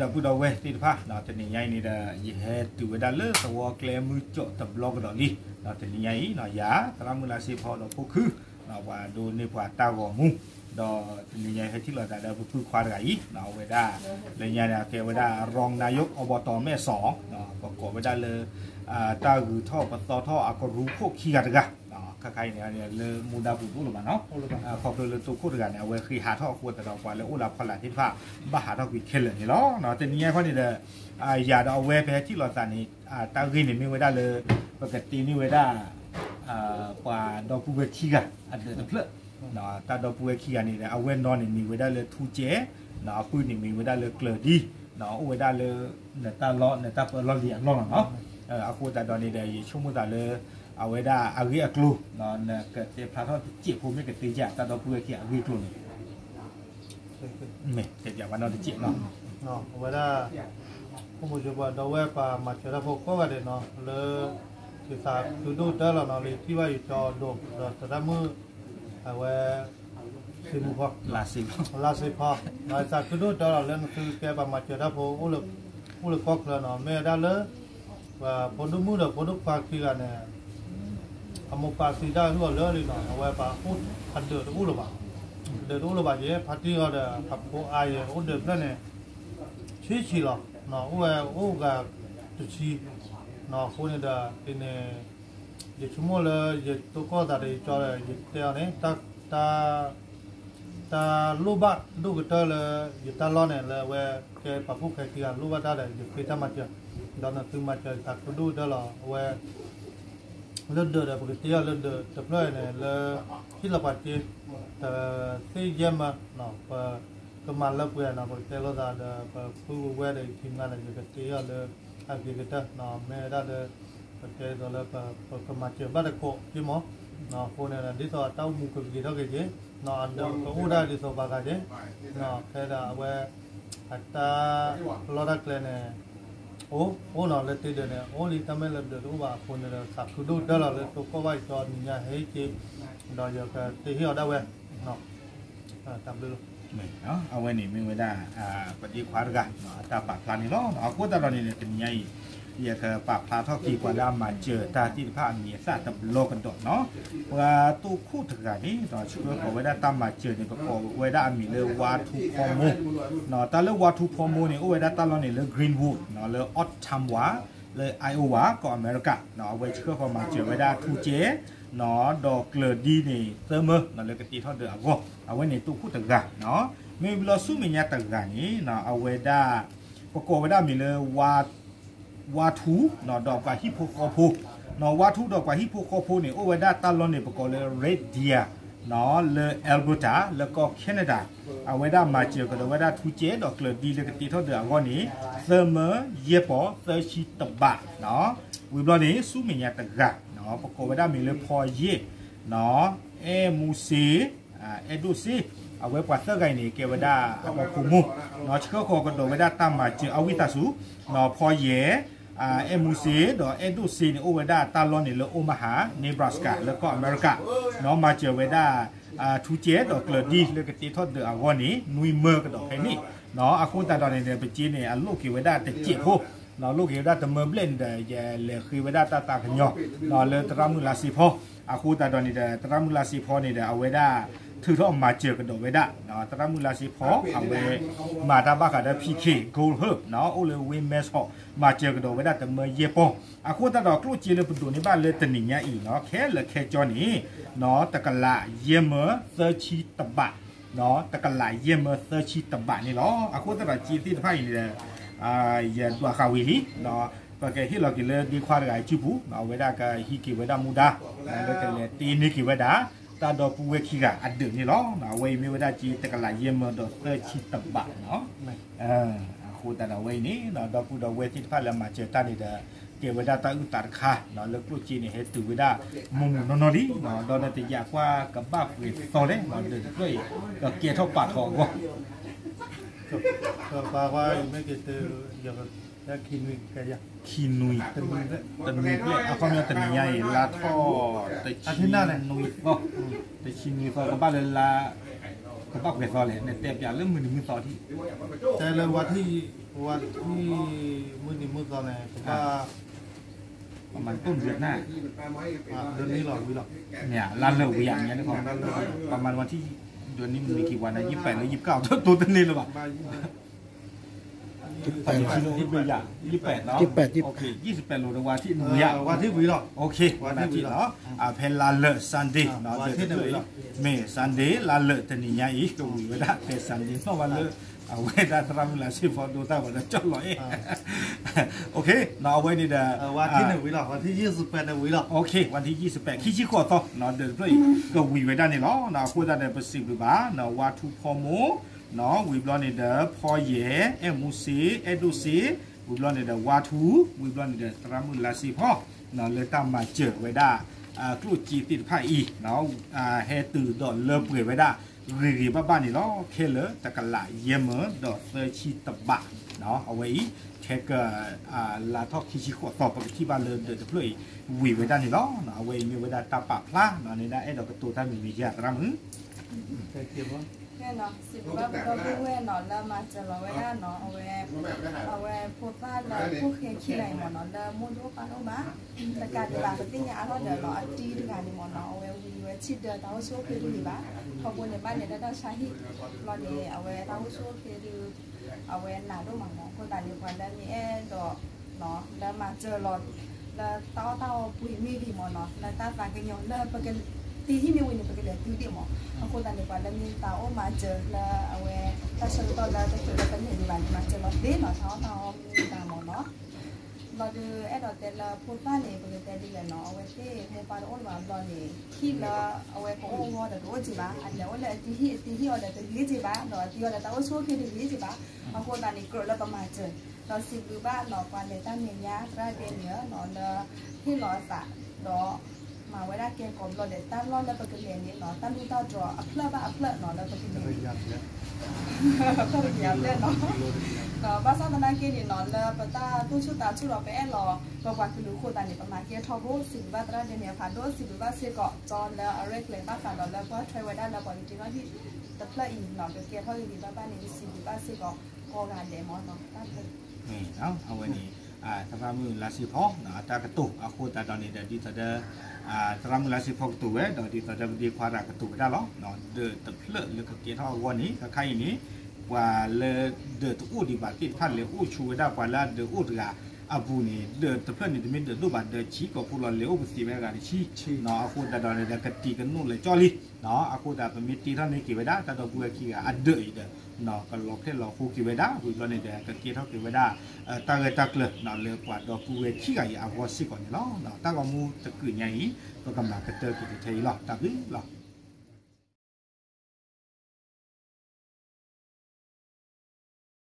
ဒီပုၢ်ဒီဝဲၢ်သ့ၣ်တဖၣ် တနံၤညါအံၤန့ၣ်ဒီး ယဟဲတုၤဝဲဒၣ်လၢသဝီကျဲမုၢ်ကၠီၣ်တဘျီကဒီးလံ. တနံၤညါအံၤ ယၤ သရၣ်မုၣ်လါစ့ဖီဒီးဖိခု ပှၤဒိးန့ၢ်ပှၤတၢ်ဂီၤမူ ဒီးတနံၤညါဟဲထံၣ်လိာ်သးဒီးပပုၢ်ခွါတဂၤအံၤ အဝဲဒၣ် လၢညါန့ၣ် အကဲဝဲဒၣ် ရံနါယိး အီဘီတီမဲၢ်စီၤ ပကိးဝဲဒၣ်လၢ တၢ်ဂုၤထီၣ်ပသီထီၣ်အကရူၢ်ခိၣ်ခံဂၤတဂၤ ခါခါအံၤန့ၣ် လၢမူဒါပူၤတအိၣ်လၢၤဘၣ်နီၤ. ခီဖျိလၢတိခိၣ်တဂၤန့ၣ် အဝဲဃ့ဟးထီၣ်အဃိသတးဒီး ပှၤလၢအိၣ်လၢဖီလာ်သ့ၣ်တဖၣ် ဘၣ်ဟးထီၣ်ကွံာ်ခဲလၢာ်န့ၣ်လီၤ. တနံၤညါခီန့ၣ်ဒီး ယၤဒီးအဝဲပဟဲထံၣ်လိာ်သးန့ၣ် တၢ်ဂ့ၢ်န့ၣ်မ့ၢ်ဝဲဒၣ်လၢ ပကတ့န့ၢ်ဝဲဒၣ် ပှၤဒီပုၢ်ဝဲၢ်ခံဂၤအဒၢးတဖျၢၣ် တၢ်ဒီပုၢ်ဝဲၢ်ခံဂၤန့ၣ်ဒီး အဝဲၢ်နီၤန့ၣ်မ့ၢ်ဝဲဒၣ်လၢထူကဲး, အပုၢ်န့ၣ်မ့ၢ်ဝဲဒၣ်လၢကျၢၤဒံ, အိၣ်ဝဲဒၣ်လၢ နတၢ်လီၢ် နတၢ်ပၢလီၢ်လံၤအလီၢ်လီၤနီၤ. အဃိသတးဒီးန့ၣ်ဒီး ယဆိကမိၣ်သးလၢ အဝဲဒၣ်အဂ့ၢ်အကျိၤ နကတဲဖျါထီၣ်တစဲးဖိမ့ၢ်ကသ့ဧါ တၢ်ဒီပုၢ်ဝဲၢ်ခံဂၤအဂ့ၢ်အကျိၤန့ၣ် မ့ၢ်တဲပျးဘၣ်နီတစဲးနီၤ. အဝဲဒၣ် အိၣ်မူစၢၤပှၤဒီပုၢ်ဝဲၢ်ပှၤမၤစၢၤတၢ်ဖိကိးဂၤဒဲးနီၤ လၢ ယသးခုဒိၣ်ကတၢၢ်လီၤနီၤ လၢယထံၣ်ဘၣ်ယကၠီဒိၣ် ဒီးသရၣ်မုၣ် အဝဲ စ့မူဖီ လါစ့ဖီ ယသးခုဒိၣ်ကတၢၢ်လီၤ လၢနသုကဲပှၤမၤစၢၤတၢ်ဖိ အိၣ်လၢကီၢ်ချၢနီၤ မ့ၢ်ဝဲဒၣ်လၢ ပှၤဖိဒိၣ်မုၣ်ဒီးဖိဒိၣ်ခွါခံဂၤန့ၣ် အမိၢ်ပၢ်သံတၢ်ဟူအီၤလၢာ်လံနီၤ အဝဲပှၤအိၣ်အဒၢးတအိၣ်လၢၤဘၣ်, အဒၢးတအိၣ်လၢၤဘၣ်က့ၤ ဖါတံၢ်အီၤဒီး အဖိအါယဲၢ်အိၣ်ဒၢးဖျၢၣ်န့ၣ် ဆံးဆံးလီၤ, အိၣ်ဝဲအိၣ်ဂၤတဆံ, အဃိန့ၣ်ဒီး ဒ်န့ၣ် ယဆိကမိၣ်လၢယတိၢ်ကီၢ်သးဒီးယကၠီဒီး ယတဲအီၤန့ၣ် တၢ်လိၣ်ဘၣ်ဒိၣ်ကတၢၢ်လၢ ယတၢ်လီၢ်န့ၣ် လၢအဝဲကဲပှၤဖိၣ်ဃဲခံဂၤလိၣ်ဘၣ်တၢ်ဒီး ယဃ့တၢ်မၤစၢၤ, ဒီးနသုမၤစၢၤယသးခုဒိၣ်ကတၢၢ်လီၤ အဝဲ လၢဒၢးဒီး ပကတ့အီၤလၢဒၢးတဖျၢၣ်အံၤန့ၣ် လၢဟ့ၣ်လီၤပှၤစ့ တသ့ၣ်ယဲၢ်မၢ ပကမၤလၢပှဲၤနီၤ ပကတဲလိာ်သးဒီး ပပုၢ်ဝဲၢ်ဒီးယခံမါန့ၣ် ယကတ့အီၤလၢ အဂ့ၤကတၢၢ် မ့ၢ်ဝဲဒၣ်လၢ ပတဲဒ်သိးလၢ ပကမၤစၢၤဘၣ်တကိးက့မၢ အဃိန့ၣ် ဒ်သိးအတၢ်အိၣ်မူကဂ့ၤထီၣ်က့ၤက့ၤ အဒၢးကအိၣ်ဒၣ်ဒ်သိးပှၤဂၤက့ၤ ခဲဒီးအဝဲ အတၢ်လီၢ်တၢ်ကျဲန့ၣ် အိၣ် အိၣ်နီၤလၢတ့ဒၢးန့ၣ် အိၣ်လံတၢ်မဲာ်လၢဒၢးတအိၣ်ဘၣ်အဃိန့ၣ်ဒီး သးခုဒိၣ်ကတၢၢ်လီၤလၢတိၢ်ကီၢ်ဘၣ်ယကၠီနံၤညါဟဲက့ၤ ဒီးယကတ့ဟ့ၣ်အီၤဒၣ်ဝဲ တၢ်ဘျုးလီၤ. အဝဲန့ၣ်မ့ၢ်ဝဲဒၣ် ပဒ့ခွါတဂၤ အတၢ်ပာ်ဖျါန့ၣ်လီၤ. အဃိသတးဒီးန့ၣ် တနံၤညါအံၤ ယကပာ်ဖျါထီၣ်က့ၤပှၤလၢအမၤစၢၤတၢ်သ့ၣ်တဖၣ်အမံၤအသၣ်တဘျီကဒီးနီၤ. ပှၤတိခိၣ်တဂၤန့ၣ် ဆှၢဃီၤဝဲဒၣ်တၢ်မၤစၢၤန့ၣ် ပကိးဝဲဒၣ်အမံၤလၢဝါထူဖီမိၢ်, တၢ်လၢဝါထူဖီမိၢ်န့ၣ် အိၣ်ဝဲဒၣ်တၢ်လီၢ်န့ၣ်လၢ Greenwood လၢ Ottawa လၢ Iowa ကီၢ်အမဲရကၤ, အဝဲဆှၢဃီၤမၤစၢၤဝဲဒၣ်ထူကဲး ဒီးကျၢၤဒံန့ၣ် သၢမၢ လၢကတ့ထီၣ်ဒၢးအဂီၢ်, အဝဲန့ၣ်တိခိၣ်တဂၤ, မ့ၢ်ဘျီဆူမဲာ်ညါတဂၤန့ၣ် အဝဲဒၣ် ပကိးဝဲဒၣ်မံၤလၢ ဝါထူ ဒီးပှၤဟံၣ်ဖိဃီဖိ, ဝါထူဒီးပှၤဟံၣ်ဖိဃီဖိန့ၣ် အိၣ်ဝဲဒၣ်တၢ်လီၢ်န့ၣ် ပကိးလၢ Red Deer လၢ Alberta လၢကီၢ် Canada, အဝဲဒၣ်မၤစၢၤကဒီးဝဲဒၣ်ထူကဲးဒီးကျၢၤဒံလၢကတ့ထီၣ်ဒၢးအဂီၢ်န့ၣ် သၢမၢယဲၢ်ပီၤသၢဆံတဘး, ဝံၤဘျီန့ၣ် ဆူမဲာ်ညါတဂၤ ပကိးဝဲဒၣ်မံၤလၢဖီယဲၢ် အဲၣ်မူစ့ အဲၣ်ဒိၣ်စ့, အဝဲပှၤသၢဂၤအံၤန့ၣ် ကဲဝဲဒၣ်အဘီဖိမိၢ်, ဆှၢဃီၤကဒီးဝဲဒၣ်တၢ်မၤစၢၤအဝံသးစူၤ, ဖီယဲၢ် အဲၣ်မူစ့ ဒီးအဲၣ်ဒိၣ်စ့န့ၣ် အိၣ်ဝဲဒၣ်တၢ်လီၢ်န့ၣ်လၢ Omaha Nebraska လၢကီၢ်အမဲရကၤ, မၤစၢၤဝဲဒၣ် ထူကဲးဒီးကျၢၤဒံလၢကတ့ထီၣ်ဒၢးအဂီၢ်န့ၣ် နွံမၢကဒီးဖဲန့ၣ်, အဃိသတးဒီးန့ၣ်ဒီး ပစ့န့ၣ် အလိၣ်က့ၤဝဲဒၣ်တစဲးဖိ လိၣ်က့ၤဝဲဒၣ်တမၢဘျဲၣ်န့ၣ်ဒီး ယလဲၤဃ့ဝဲဒၣ်တၢ်သးကညီၤ လၢသရၣ်မုၣ်လါစ့ဖီ, အဃိသတးဒီးန့ၣ်ဒီး သရၣ်မုၣ်လါစ့ဖီန့ၣ်ဒီး အဝဲဒၣ်ထုးထီၣ်မၤစၢၤကဒီးဝဲဒၣ်, သရၣ်မုၣ်လါစ့ဖီ အဝဲ မၤတၢ်ဘၣ်ဃးဒီး PK Gold Herb အိၣ်လၢ Wayne Manchur မၤစၢၤကဒီးဝဲဒၣ်တမၢယဲၢ်ပီၤ, အဃိသတးဒီးကျိၣ်စ့လၢပဒိးန့ၢ်ဘၣ်လၢတနံၤညါအံၤနီၤ ခဲလၢာ်ခဲဆ့န့ၣ် တကလးယဲၢ်မၢသၢဆံတဘး တကလးယဲၢ်မၢသၢဆံတဘးန့ၣ်လီၤ. အဃိသတးဒီးစ့သ့ၣ်တဖၣ်အံၤန့ၣ်ဒီး ယဒွးဃာ်ဝံၤလံ, ပကဟ့ၣ်လီၤက့ၤလၢဒ့ခွါတဂၤစုပူၤ အဝဲဒၣ်ကဟံးက့ၤဝဲဒၣ်မူဒါ လၢကလဲၤတ့န့ၢ်က့ၤဝဲဒၣ် တၢ်ဒီပုၢ်ဝဲၢ်ခံဂၤအဒၢးန့ၣ်လီၤ. အဝဲအံၤမ့ၢ်ဝဲဒၣ်စ့တကလးယဲၢ်မၢဒီးသၢဆံတဘးနီၤ. အဃိသတးဒီးအဝဲအံၤန့ၣ် ဒီပုၢ်ဒီဝဲၢ်သ့ၣ်တဖၣ်လၢမၤစၢၤတၢ်န့ၣ်ဒီး ကဲဝဲဒၣ်တၢ်အုၣ်သးတခါ လၢကျိၣ်စ့န့ၣ် ဟဲတုၤဝဲဒၣ် မုၢ်မုၢ်နီၢ်နီၢ်လံ, ဒီးနတယာ်ကွၢ်ကဘၣ်ပှဲၤသီလဲၣ်, ဒီးတဖျၢၣ်အံၤ ကကဲထီၣ်ပာ်ထီၣ်အဂီၢ် ပှၤကွၢ်အံၤမ့ၢ်က့ၤတ ခံနွံ တနွံဘျဲၣ် အခီပညီတနံၤညါအံၤ လါထီၣ် တဆံနွံသီ, တဆံနွံသီ ကဘၣ်လၢလါ ကဘၣ်ပှဲၤသီလဲၣ်, နတဲပျးလၢမုၢ်နံၤမုၢ်သီထံၣ် တဲလၢဝါထံၣ် ဝါထံၣ် မုၢ်နံၤမုၢ်သီန့ၣ် ကဘၣ် ပမၤတိၢ်နံၤနၢ် လၢလီၤဝံၤလီၤ လါလၢာ်ဝံၤဧါ ညါတခီ ပမၤဝါထံၣ် ဒိးနံၣ်မုၢ်နံၤခံဝါန့ၣ် ယံာ်ပှဲၤလၢယံာ်ပကၣ်အီၤတိၢ်တန့ၢ်လၢၤဘၣ် ယံာ်ပှဲၤ ယံာ်ပှဲၤလီၤ တဝါထံၣ်နဝံၤဧါ ယံာ်ပှဲၤလီၤ ဝါထံၣ်ဝံၤလီၤ ဝါထံၣ်ဝံၤလီၤ ဖဲလါလၢာ် Sunday မ့ၢ် Sunday လါလၢာ်တနံၤညါအံၤ ကဝံၤဝဲဒၣ်ဖဲ Sunday နီၣ်ဝါလၢ အဝဲဒၣ်သရၣ်မုၣ်လါစ့ဖီဒိတၢ်ဝဲဒီးကၠီၣ်လီၤအ့ၣ် အဝဲန့ၣ်ဒီး ဝါထံၣ်န့ၣ်ဝံၤလီၤ ဝါထံၣ်ယံာ်ပှဲၤန့ၣ်ဝံၤလီၤ ဝါထံၣ်ယံာ်ပှဲၤ ခံဆံဃိးသီ ဒီးတဖျၢၣ်အံၤ ကဝံၤဝဲဒၣ်န့ၣ်လီၤ အဃိသတးဒီး ပစံးဘျုးဘၣ် ဝါထူဖီမိၢ် ဝံၤဘျီန့ၣ်ဒီး ဖီယဲၢ် အဲၣ်မူစ့ အဲၣ်ဒိၣ်စ့ ဝံၤဘျီန့ၣ်ဒီး ဝါထူ ဝံၤဘျီန့ၣ်ဒီး သရၣ်မုၣ်လါစ့ဖီ လၢတၢ်မၤစၢၤဝဲဒၣ် ကျိၣ်စ့သ့ၣ်တဖၣ်အံၤ ဟဲတုၤဒီးလၢပှဲၤဝဲဒၣ် ဂ့ၤဂ့ၤဘၣ်ဘၣ်န့ၣ်လီၤ ခဲလၢာ် တကလးယဲၢ်မၢ ဒီးသၢဆံတဘး အဝဲအံၤ ခဲက လါထီၣ်ခံဆံဃိးသီ ပကထံၣ်ဘၣ်လၢဒီးတဖျၢၣ်အံၤ ဝံၤဝဲဒၣ်န့ၣ်လီၤ အဝဲအံၤမ့ၢ်ဝဲဒၣ်တၢ်ပာ်ဖျါ န့ၣ်ဒၣ်အဲၣ်ဒိးကတိၤတၢ်မံၤမံၤယၤသရၣ်မုၣ် စံးဘျုးဘၣ်ပဒီပုၢ်ဝဲၢ်နီၤ လၢမၤစၢၤလီၤဝဲဒၣ်နီၤ အဝဲ အဝဲဖိသၣ်လၢဖိၣ်ဃဲခံဂၤအံၤမ့ၢ်နီၤ လၢမိၢ်ဒိၣ်ပၢ်ဒိၣ်ဘၣ် တကးဒံးဘၣ် ပသ့ၣ်ညါအါထီၣ်ဒီးနီၤ အတံၤတဂၤန့ၣ်မ့ၢ်နီၤ အဝဲဝံၤဝဲဆံးဒၢး တၢ်အိၣ်ဆူၣ်အိၣ်ချ့တဂ့ၤဘၣ် ထီဘိန့ၣ်ဘၣ်လဲၤတၢ်တၢ်ဆါဟံၣ် ဘျီန့ၣ် အဝဲတၢ်အိၣ်ဆူၣ်အိၣ်ချ့ဒုး အဝဲနးဒိၣ်မးမ့ၢ် အဃိသတးန့ၣ် ပှၤလၢမ့ၢ်အဲၣ်ဒိး လၢမၤစၢၤလီၤ လၢတၢ်အီၣ်တၢ်အီပှ့ၤမ့ၢ်ဂ့ၤမ့ၢ်နီၤ လၢတၢ်သးကညီၤလၢပကတ့ဟံၣ်မ့ၢ်ဝံၤန့ၣ် ပကလဲၤတုၤဒံးမ့ၢ် အဃိသတးန့ၣ် ပှၤလၢမ့ၢ်သးအိၣ်မၤစၢၤလၢအဝဲ တၢ်ဆၢကတီၢ်လၢတချုးလၢပလဲၤဒံးဘၣ်န့ၣ် မၤစၢၤလီၤသ့နီၤ တၢ်အီၣ်တၢ်အီမ့ၢ်ဂ့ၤမ့ၢ်နီၤ ဘျီဒုး အဲၣ်ဒိးတဲလၢဖိသၣ်န့ၣ် ပကတဲဒ်လဲၣ်နီၤ အဝဲသ့ၣ်မိၢ်ပၢ်တအိၣ်လၢၤဘၣ်ဘျီန့ၣ် ဟံၣ်လၢအဝဲကအိၣ်အဂီၢ်ဒီးတအိၣ်က့ၤဘၣ် အလဲၤအိၣ်လၢအတံၤဟံၣ် အတံၤဟံၣ်အီၤဒီးတဂ့ၤက့ၤဘၣ် ဒီးအတံၤအီၤဒီးတၢ်အိၣ်ဆူၣ်အိၣ်ချ့တဂ့ၤက့ၤဘၣ် အဃိသတးန့ၣ် ကြၢးလၢပမၤစၢၤ ဒီးစံးဘျုးဘၣ်နီၤ ပှၤလဲၤတၢ်မဲာ်ညါ သရၣ်ဒဲန့ၣ်နီၤ လၢဟ့ၣ်လီၤအသး ဒီး မၤဝဲဒၣ်ကဲကိးဘျီဒီး တၢ်လီၢ်လၢပကလဲၤန့ၣ်နီၤ တၢ်လူၢ်တၢ်တြီၤအဖျၢၣ်ဘၣ်အဖျၢၣ်နီၤ လၢပကလဲၤန့ၣ် အဖျၢၣ်ပကယၤဖျၢၣ်နီၤ ဒီးဘၣ်ဆၣ်သနာ်က့န့ၣ်နီၤ လၢပတၢ်သူၣ်ဆူၣ်သးဆူၣ်ဒီးပအဲၣ်လီၤ ပပှၤကလုာ်အဃိသတးန့ၣ် ပမၤကဲထီၣ်ဖိ စံးဘျုးဘၣ်သရၣ်ဒဲန့ၣ်အဖးဒိၣ် စံးဘျုးဘၣ်စ့ၢ်ကီး ကၠီလၢအရဲၣ်ကျဲၤဘၣ်ဃးဒီးလၢကွၢ်ထွဲဝဲဒၣ်လၢပှၤကကဲထီၣ်ဟံၣ်တဖျၢၣ်အံၤနီၤ ကကဲထီၣ်ဂ့ၤဂ့ၤဘၣ်ဘၣ်န့ၣ် စံးဘျုးဘၣ်စ့ၢ်ကီး ကိးဂၤဒဲးမ့ၢ်နီၤ တၢ်ဘျုး အဝဲန့ၣ် သရၣ်မုၣ်လါစ့ဖီ အတၢ်ကတိၤအဃိသတးဒီးန့ၣ်ဒီး ဒ်သိးဒီး သရၣ်မုၣ်လါစ့ဖီကတိၤဝဲ ဒီးဒ်သိးဒီးပဒ့ခွါတဂၤကတိၤဝဲဒၣ်လီၤ. ဒၢးတဖျၢၣ်လၢကကဲထီၣ်အဂီၢ်န့ၣ် ခါခါအံၤန့ၣ် ပှၤလၢဒၢးတအိၣ်ဒံးဘၣ်သ့ၣ်တဖၣ်လဲၤအိၣ်ဆိးဝဲဒၣ်ပှၤလၢအဒၢးအိၣ်တဂၤအပူၤန့ၣ် ဒၢးတဖျၢၣ်န့ၣ် တမ့ၢ်ဒၢးဒိၣ်ဘၣ် ဒၢးဆံးကိာ်ဖိလီၤ လဲၤအိၣ်ပသံးဝဲတဂၤတဆံ အဃိသတးဒီးန့ၣ်ဒီး ကတံၤကနိၣ်လၢာ်ကၠီလံ အဃိသတး ပမ့ၢ်တ့ထီၣ်န့ၢ်က့ၤဝဲဒၣ် တၢ်ဒီပုၢ်ဝဲၢ်ခံဂၤအဒၢးအံၤဒီး ကလီၤဖျဲၣ်လီၤဃိက့ၤဝဲဒၣ် ဝံၤဘျီန့ၣ်ဒီး ကကဲထီၣ်က့ၤဝဲဒၣ် တၢ်ဂၢၢ်တၢ်ကျၢၤ လၢပှၤဒီပုၢ်ဝဲၢ်ခံဂၤအံၤအဂီၢ်စ့ၢ်ကီးန့ၣ်လီၤ. တၢ်ဂီၤမူတကုးညါအံၤ ပကမၤကတၢၢ်က့ၤတထဲအံၤလီၤ. တၢ်ဘျုးလီၤ.